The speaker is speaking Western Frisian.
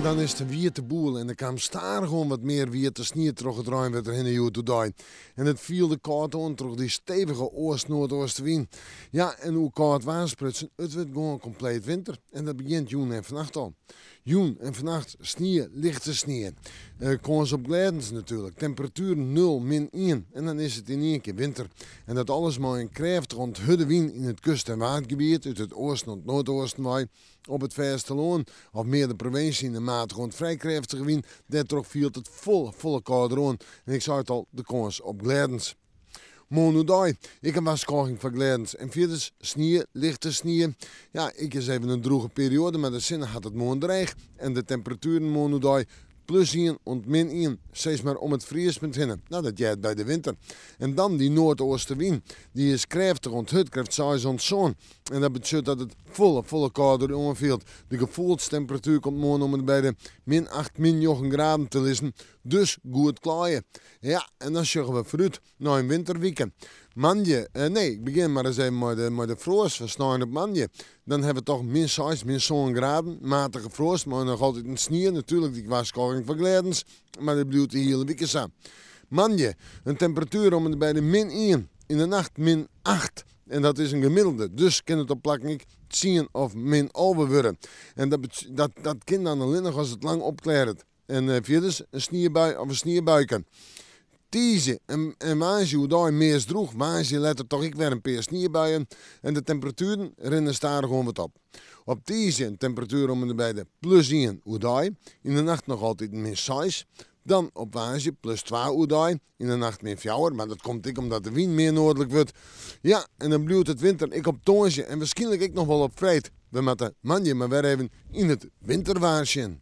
dan is it in wiete boel en der kaam stadichoan wat mear wiete snie troch it reinwetter hinne hjoed-de-dei. En it fielde kâld oan troch dy stevige oast-noardeastewyn. Ja, en oer kâld waar sprutsen, it wurdt gewoan kompleet winter en dat begjint jûn en fannacht al. Jûn en fannacht snie, lichte snie. Kâns op glêdens natuerlik. Temperatueren nul, min ien en dan is it yn ien kear winter. En dat alles mei in krêftige oant hurde wyn yn it kust en waadgebiet út it oasten oant noardeasten wei. Op it fêstelân, of mear de provinsje yn in matige oant frij krêftige wyn. Dêrtroch fielt it folle, folle kâlder oan. En ik sei it al, de kâns op glêdens. Moarn oerdei ek in warskôging foar glêdens en fierders snie, lichte snie. Ja, ek is even in drûge perioade, mar de sinne hat it moarn dreech en de temperatueren moarn oerdei plus ien oant min ien, sis mar om it friespunt hinne. No, dat heart by de winter. En dan dy noardeastewyn. Dy is krêftich oant hurd, krêft seis oant sân. En dat betsjut dat it folle, folle kâlder oanfielt. De gefoelstemperatuer komt moarn om en by de min acht, min njoggen graden te lizzen. Dus goed klaaie. Ja, en dan sjogge we foarút nei in winterwike. Moandei, nee, ik begjin mar ris even mei de, mei de froast fan snein op moandei. Dan hawwe we toch min seis, min sân graden, matige froast mei noch altyd snie, natuerlik dy warskôging foar glêdens, mar dit bliuwt de hiele wike sa. Moandei, in temperatuer om en by de min ien, yn de nacht min acht. En dat is in gemiddelde, dus kin it op plakken ek tsien of min 11 wurde. En dat, dat, dat kin dan allinnich as it lang opklearret. En fierders in sniebui of in sniebuike. Tiisdei en, en woansdei oerdei meast drûch. Woansdei letter toch ek wer in pear sniebuien. En de temperatueren rinne stadichoan wat op. Op tiisdei in temperatuer om en by de plus 1 oerdei. Yn de nacht noch altyd min 6. Dan op woansdei plus 2 oerdei. Yn de nacht min 4, mar dat komt ek omdat de wyn mear noardlik wurdt. Ja, en dan bliuwt it winter ek op tongersdei en wierskynlik ek noch wol op freed. We moatte moandei mar wer even yn it winterwaar sjen.